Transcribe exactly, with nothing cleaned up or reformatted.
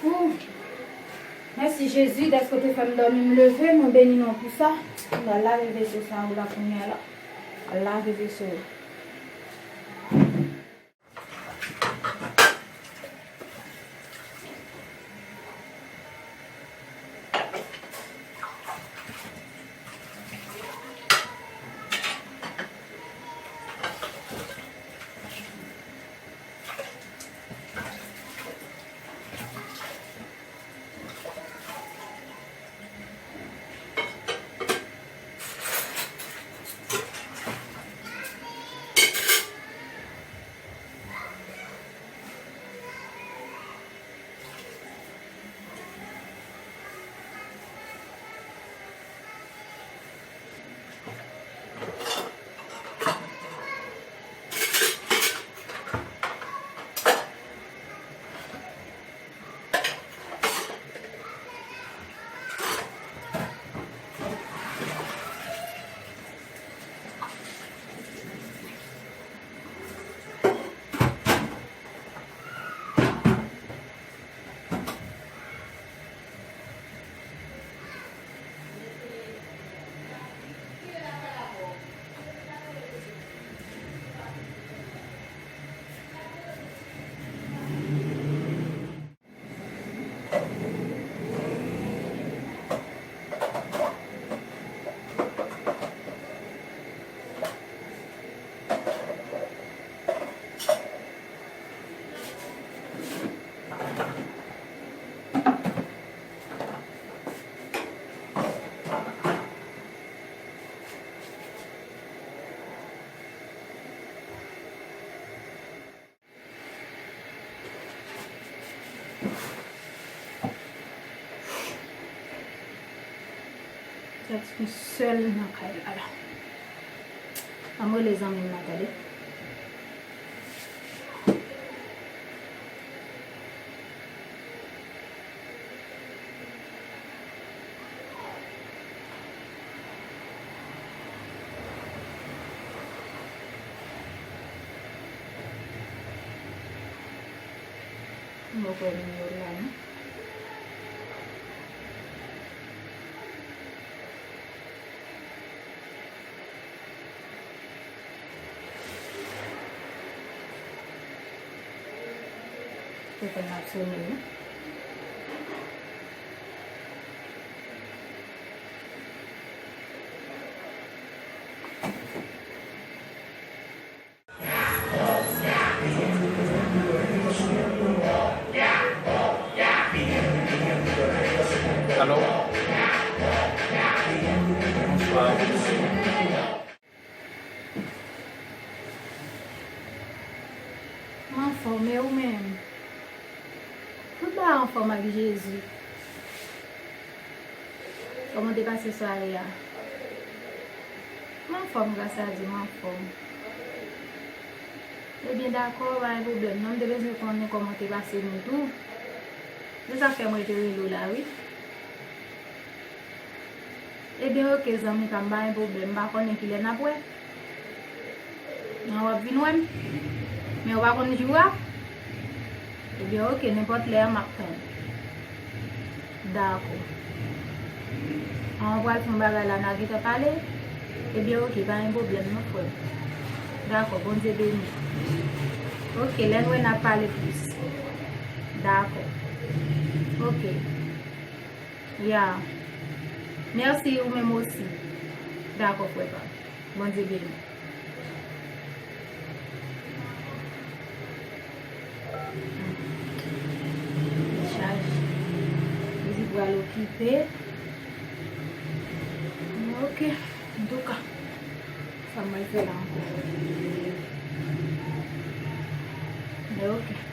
Ooh. Mèsi Jezi dèske w te fè m dòmi, m leve, mwen beni non pou sa. M pral lave veso sa yo la kounye a la. Al lave veso yo. Jacques sèl nan kay la la. Ann rele zanmi m nan, tande. M pa kwè nimewo l la non. Telefòn nan ap sone wi. Alo? Bonswa. M anfòm, e ou menm? Tout bagay anfòm ak Jezi. Kòman w te pase sware a? M anfòm, gras a Dye, m anfòm. Ebyen, dakò, pa gen pwoblèm non, m te bezwen konnen kòman w te pase nou tou. Se sa k fè mwen te rele w la, wi. Ebyen, oke, zanmi pa m, pa gen pwoblèm, m pa konnen kilè n ap wè. Nan w ap vin wè m, men ou pa konn jou a. Ebyen, oke, nenpòt lè a, m ap tann. Dakò. An, ou pral fè yon bagay la, n a gentan pale? Ebyen, oke, pa gen pwoblèm non, frè m. Dakò, Bondye beni. Oke, lè n wè, n ap pale plis. Dakò. Oke. Ya. Mèsi, ou menm osi. Dakò, frè pa m. Bondye beni. Chaj. Li di pral okipe. Oke. Antouka, sa m pral fè la ankò. Men oke.